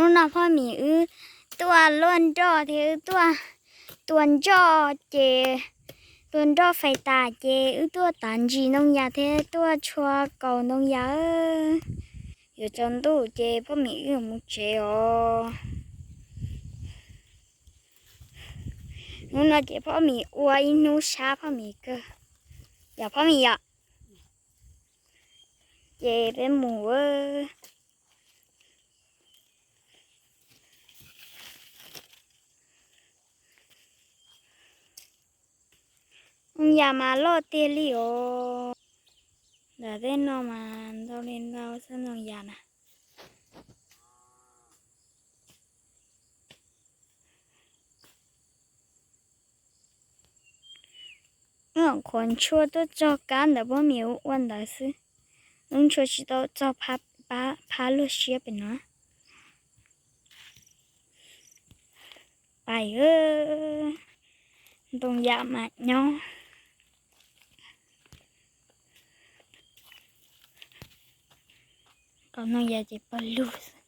Hnub no phoj Mim wb tuaj luaj nroj thiab wb tuaj tua nroj ces, tua nroj fais tas ces wb tuaj tav ntsis ntoo yas thiab tuaj tshua kaus ntoo yas. Yuav tsaus ntuj ces phoj Mim wb mus tsev os. Hnub no ces phoj Mim ua ib hnub sab phoj Mim kawg, yog phoj Mim yom. Ces peb mus. Ntoo yas mas loj tiag li os. Ntawm tej no mas ntau li ntau xwb ntoo yas na. Wb qhuav ntshua tuaj txog kab ntawm phoj Mim ua ntawd xwb, wb ntshua tsis tau txog phab luag siab pem no. Pais, ntoo yas mas nyob, kaus ntoo yas ces pawg lug xwb.